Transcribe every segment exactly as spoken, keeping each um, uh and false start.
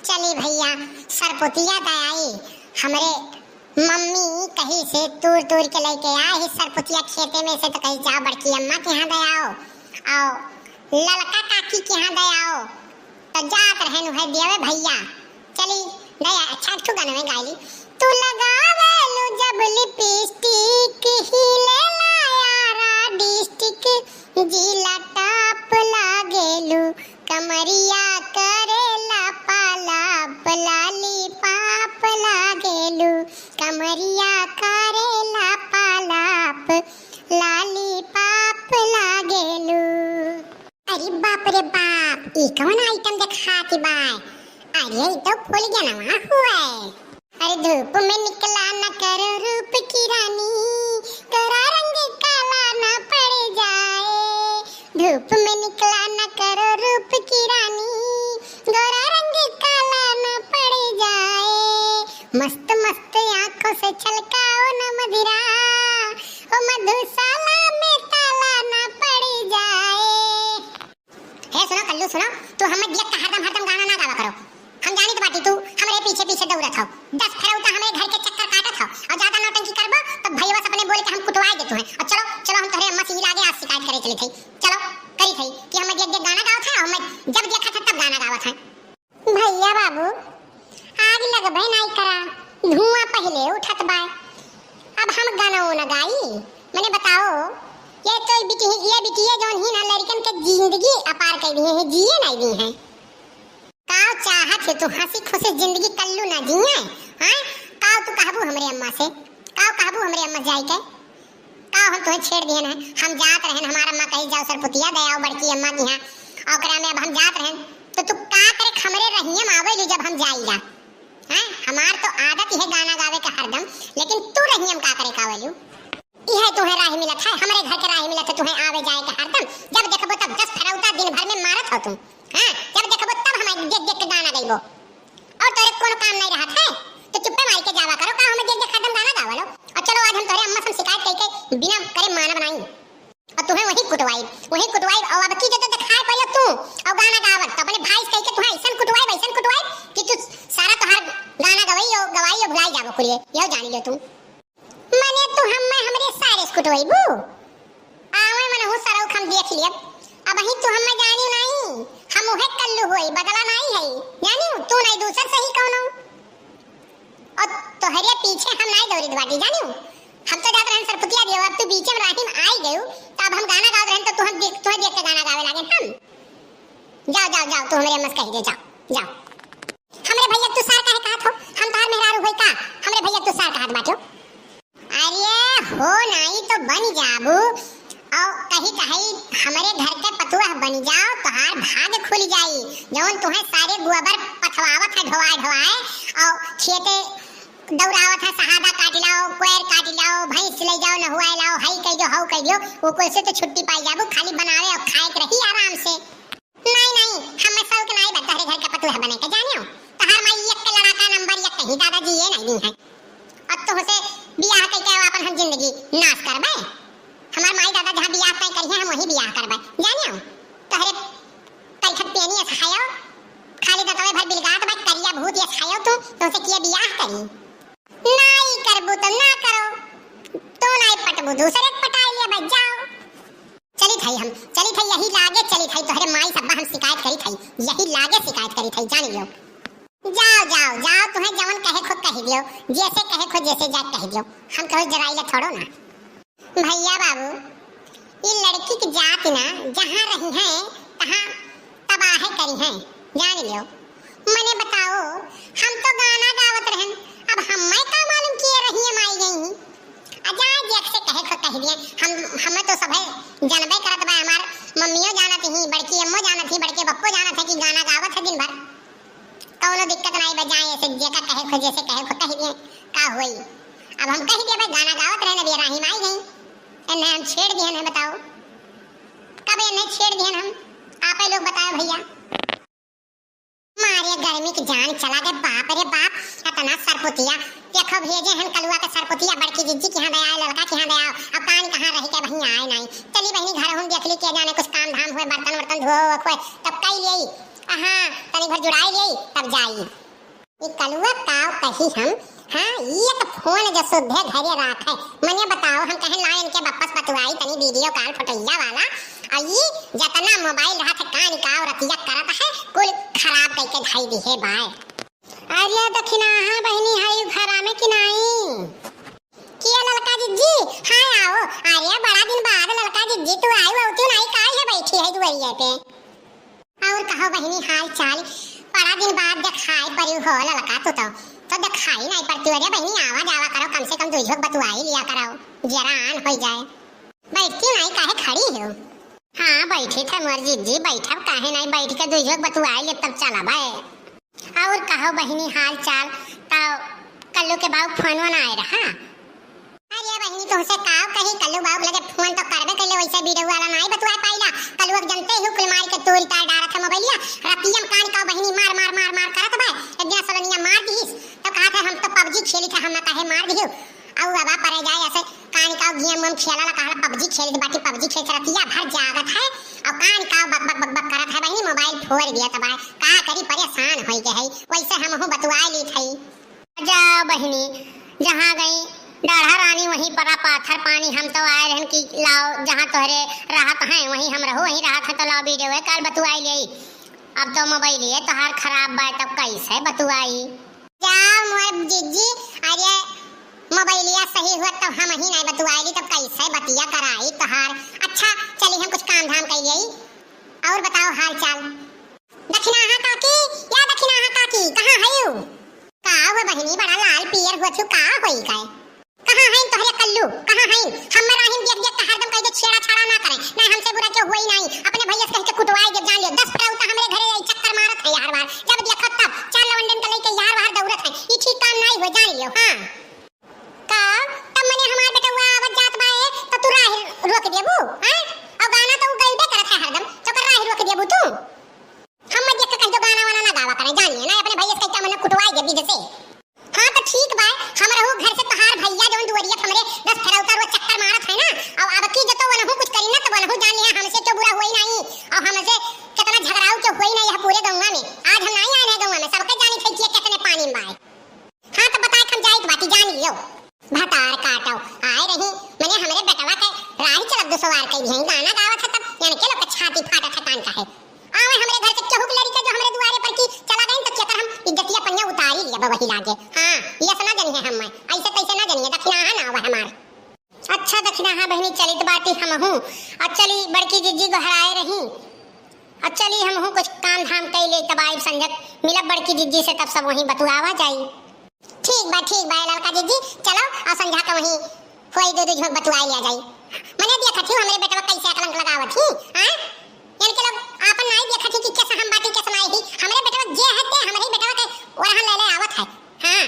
चली भइया, सरपुतिया दे आई। हमरे मम्मी कहीं से तूर तूर के लइके आई ही सरपुतिया खेते में से, तो कही, "जाओ बड़की अम्मा के यहाँ दे आओ, आओ ललका काकी के यहाँ दे आओ।" तो जात रहन उहे दियावे भइया। चली दे आई, अच्छा एक ठो गाना में गाई ली। तू लगावेलू जब लिपस्टिक, हिलेला यारा डिस्ट्रिक्ट, जिला टॉप लागेलू, कमरिया करेला पालाप, लॉलीपॉप लागेलू, कमरिया करेला पालाप, लॉलीपॉप लागेलू। अरे बाप रे बाप, ई कवन आइटम देखात बाय? अरे ई तो फूल गनवा हुए। अरे धूप में निकला न करो रूप की रानी, गोरा रंग काला न पड़ जाए। धूप में निकला न करो रूप की रानी, गोरा रंग काला न पड़ जाए। मस्त मस्त आँखों से छलकाओ न मदिरा, ओ मधुशाला में ताला न पड़ जाए। हे सुनो कल्लू, सुनो, तू हमें दियत का हरदम हरदम गाना ना गावा करो। हम जानित बाटी तू हमरे पीछे पीछे दौड़त हौ, दस फरौता हमरे घर के चक्कर काटत हौ, और ज्यादा नौटंकी करबो तो भैया से अपने बोल के हम कुटवाए देतू हैं। और चलो चलो, हम तोहरे अम्मा से ही लागे आज शिकायत करे चली थी। चलो करी थी कि हमें देख देख गाना गावत है, और मैं जब देखा था तब गाना गावत है। भैया बाबू, आग लगबे नाई करा, धुआं पहिले उठत बाय। अब हम गाना न गाई, मने बताओ, ये तो बिटिया, ये बिटिया जौन ही ना लड़कन के जिंदगी अपार कर दिए हैं, जिए नाई दी हैं। का चाहत है तू हंसी खुशी जिंदगी कल्लू ना जिए, हैं? का तू कहबू हमरे अम्मा से, का कहबू हमरे अम्मा जाई के? का हम तोहे छेड़ दिहन है? हम जात रहन, हमार अम्मा कही, "जाओ सरपुतिया दे आओ बड़की अम्मा की यहाँ।" और ओकरा में अब हम जात रहन, तो तू का करे हमरे रहिया में आवेलू जब हम जाइला? हैं? हमार तो आदत ही है गाना गावे के हरदम, लेकिन तू रहिया में का करे का आवेलू? इहे तुहे राह मिलत है, हमरे घर के राह मिलत है तुहे आवे जाए के हरदम। जब देखबो तब दस फरौता दिन भर में मारत हो तू। हाँ, जब देखबो तब हम देख देख के गाना गइबो। और तोरे कोनो काम नहीं रहत है, तो चुप्पे मारी के जावा करो। का हमें देख देख हरदम गाना गावलो? और चलो आज हम तोरे अम्मा से हम शिकायत करके बिना करे माना बनाई। और तुम्हें वही कुटवाई, वही कुटवाई। और अब की जो तो दिखाए पड़ियो तू और गाना गावत, तो अपने भाई से कह के तुम्हें ऐसन कुटवाई, वैसन कुटवाई कि तू सारा तोहार गाना गवाई हो, गवाई हो, भुलाई जाबो कुलिए। यह जान लियो तू। मने तू हम्मे हमरे सारे से कुटवइबू? आवे मनहु सरौख हम देख लियब। अबहीं तू हम्मे जानिउ नाई, हम उहे कल्लू होई, बदला नाई है। जानिउ, तू नाई दूसर सही कौनो। और तोहरे पीछे हम नाई दौड़ित बाटी, जानिउ। हम तो जात रहन सरपुतिया दियो, अब तू बीचे में राही में आई गयू, तो अब हम गाना गावत रहन तो तू हम देख, तोहे देख के गाना गावे लागे हम। जाओ, जाओ, जाओ, तू हमरे अम्मा से कही दे, जाओ, जाओ। हमरे भैया तू सार काहे कहत हो? हम तोहार मेहरारू होई का? हमरे भैया तू सार कहत बाटो। अरे हो नाई तो बन जाबू। और कही कही हमरे घर के पतुआ बन जाओ, तोहार भाग खुल जाई। जौन तुहे सारे गोबर पथवावत है ढोवाए ढोवाए, और खेते दौड़ावत है, सहादा काट लाओ, कोयर काट लाओ, भैंस ले जाओ, नहुआए लाओ, हई कह दो, हऊ कह दो, वो कुल से तो छुट्टी पाई जाबू, खाली बनावे और खाए के रही आराम से। नाई, नाई, हमें शौक नाई बा तोहरे घर के पतोह बने के, जानियो। तोहार माई एक के लड़ाका नंबर एक कहीं, दादाजी ये नाई दी है। अब तो से बियाह कइके अपन हम जिंदगी नाश करबे। हमार माई दादा जहाँ बियाह तय करिहे, हम वही बियाह करबे, जानियो। तोहरे परिखत पेनी अस खायो, खाली दतवे भर बिलगात बा, करिया भूत अस खायो तू, तुमसे किए बियाह करी? नाई करबू तो ना करो, तो नाई पटबू, दूसरे के पटाई लेबे, जाओ। चली थई हम, चली थई यही लागे, चली थई तोहरे माई सब्बा हम शिकायत करी थई, यही लागे शिकायत करी थई, जान लियो। जाओ, जाओ, जाओ, तुम्हें जवन कहे खो कह दियो, जैसे कहे खो जैसे जाए कह दियो, हम कहो जराइला थोड़ो ना। भैया बाबू, ई लड़की के जात ना जहाँ रही है, तहाँ तबाह करी है, जान लियो। मने बताओ, हम तो गाना गावत रहन, अब हमें का मालूम कि ये रहिए में आई गई हैं। आ जाए जेक से कहे खो कह दिए, हम, हमें तो सभे जानबे करत बा, हमार मम्मियों जानत ही, बड़की अम्मो जानत ही, बड़के बप्पो जानत है कि गाना गावत है दिन भर। कौनो दिक्कत नाई बा, जाए ऐसे जेका कहे खो, जैसे कहे खो कह दिए, का होई? अब हम कह दिए भाई गाना गावत रहन, अब ये राही में आई गई, इन्हें हम छेड़ दिए, इन्हें बताओ, कब इन्हें छेड़ दिए हम? आप ही लोग बताओ भैया। मारे गर्मी की जान चला गए, बाप रे बाप, इतना सरपुतिया। देखो भेजे हन कलुआ के सरपुतिया, बड़की जिज्जी के यहाँ दे आए, ललका के यहाँ दे आओ। अब कान कहाँ रही के बहिनी आए नाई। चली बहिनी घर हम देख ली के जाने कुछ काम धाम हुए, बर्तन वर्तन धोए हुए, तब कई ले। कहाँ, तनी भर जुड़ाई लेई, तब जाई। ई कलुआ काव कही हम, हाँ, ई एक फोन जो सुद्धे घरे राखे। मने बताओ, हम कहे ला इनके वापस बतुआई तनी video call फोटोइया वाला, और ई जतना मोबाइल रहत है कान काव रतिया करत है, कुल खराब कइके धई दिहे बाय। अरे दखिनाहा बहिनी, हाय घरा में कि नाई? किया ललका जिज्जी? हाँ, आओ। अरे बड़ा दिन बाद ललका जिज्जी तू आई, अउतू नाई, काहे बैठी है दुआरिया पे? और कहो बहिनी हाल चाल, बड़ा दिन बाद देखाई पड़ी हो ललका तू तो, तो देखाई नाई पड़ती। अरे बहिनी आवा जावा करो, कम से कम दुई झोंक बतुआई लिया करो, जरा आन होई जाए। बैठती नाई काहे खड़ी हो? हाँ बैठी थे मोर जिज्जी, बैठब काहे नाई, बैठ के दुई झोंक बतुआई ले तब चला बे। और कहो बहिनी हाल चाल, तो कल्लू के बाऊ फोन वोन आए रहा? अरे बहिनी, तुहसे काव कही, कल्लू बाऊ लगे फोन तो करबे कइले, वैसे video वाला नाई बतुआ पाइला। कल्लू अब जनते ही कुल मार के तोरी तार डारत है मोबाइलिया। रतिया में कान काव बहिनी मार, मार, मार, मार करत बा। एक दिन सलोनिया मार दिहिस, तो कहत है, "हम तो PUBG खेली थे, हम ना काहे मार दिहु।" और अब परे जाए ऐसे कान काव game वेम खेला ला, कहला PUBG खेली बाटी, PUBG खेल रतिया भर जागत है। और कान काव बक, बक, बक, बक करत है बहिनी, मोबाइल फोड़ दिया तबाय। का करी, परेशान होई के है। वैसे हमहू बतुआ ली थई। जा बहिनी, जहाँ गई डाढ़ा रानी वहीं परा पाथर पानी। हम तो आए रहन कि लाओ जहाँ तोहरे रहत हैं वहीं हम रहू, वहीं रहत हैं तो लाओ video call बतुआई लेई। अब तो मोबाइलिए तोहार खराब बा तब कैसे बतुआई? जा मोर जिज्जी, अरे मोबाइलिया सही हुआ तब हम ही नहीं बतुआई ली तब कैसे बतिया कराई तोहार। अच्छा चली हम कुछ काम धाम कर लेई। और बताओ हाल चाल। दखिनाहा काकी, या दखिनाहा काकी, कहाँ हयू? का हो बहिनी, बड़ा लाल पियर हुआ छु, का होई गए? कहाँ हईन तोहरे कल्लू, कहाँ हईन? हमर राहिन देख देख के हरदम कह दे छेड़ा छाड़ा ना करे, ना हमसे बुरा क्यों हुई नहीं, अपने भैया से कह के कुटवाई दे जान लियो, दस फरौता हमरे घरे आई चक्कर मारत है यार बार, जब देखो तब चार लवंडन के लेके यार बाहर दौड़त है, ई ठीक काम नहीं हुआ जान लियो। हाँ। का? तब मने हमार बेटवा आवत जात बा, ए, त तू राह रोक देबू, हैं? और गाना तो उ गइबे करत है हरदम, तो ओकर राह रोक देबू तू? हम मत देख के कह दो गाना वाना ना गावा करे, जानिए ना, अपने भैया से कह के मने कुटवाई दे विध से। हाँ तो ठीक बा, हम रहू घर से तोहार भैया जौन दुआरिया पे हमरे दस फरौता रोज चक्कर मारत है ना, और अब की जो तो वनहू कुछ करी ना तो वनहू जान लिया हमसे क्यों बुरा हुई नहीं, और हमसे कितना झगड़ाऊ क्यों हुई नहीं है पूरे गौवा में। आज हम नहीं आए हैं गौवा में, सबके जानी थे कि ये कितने पानी में बाए। हाँ, तो बताए हम जाइत बाटी, जान लियो। भतार काटो, आए रही, मने हमरे बेटवा के राही चलत दुसवार कई दिहई, गाना गावत है तब, यानी के लोग के छाती फाटत है कान का है। आवे हमरे घर से केहू के लड़िका जो हमरे दुआरे पर की चला गई, तो केकर हम इज्जतिया पनिया उतारी लिया बा वही लागे। हाँ, ये ऐसा ना जनिए हम, ऐसे कैसे ना जनिए, दखिनाहा ना आवा हमार। अच्छा दखिनाहा बहिनी, चलित बाटी हमहू। अब चली बड़की जिज्जी गोहराए रही। अब चली हमहू कुछ काम धाम कई ले, तब आइब संझक मिलब बड़की जिज्जी से, तब सब वहीं बतुआवा जाई। ठीक बा, ठीक बा ललका जिज्जी, चलो और संझा के वहीं होई दो दो झोंक बतुआई लिया जाई। मने देखत ही हमरे बेटवा कैसे कलंक लगावत ही, हाँ? इनके लोग आपन नाई देखत ही कि कैसा हम बाटी, कैसा नाई ही। हमरे बेटवा जे है ते हमरे ही बेटवा के ओरहन ले ले आवत है। हाँ,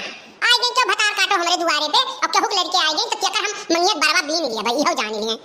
आज दिन क्यों भतार काटो हमरे दुआरे पे, अब केहू के लड़के आ गए तो केकर हम मंगिया बरवा बीन लिया भाई, इहो जान लिए।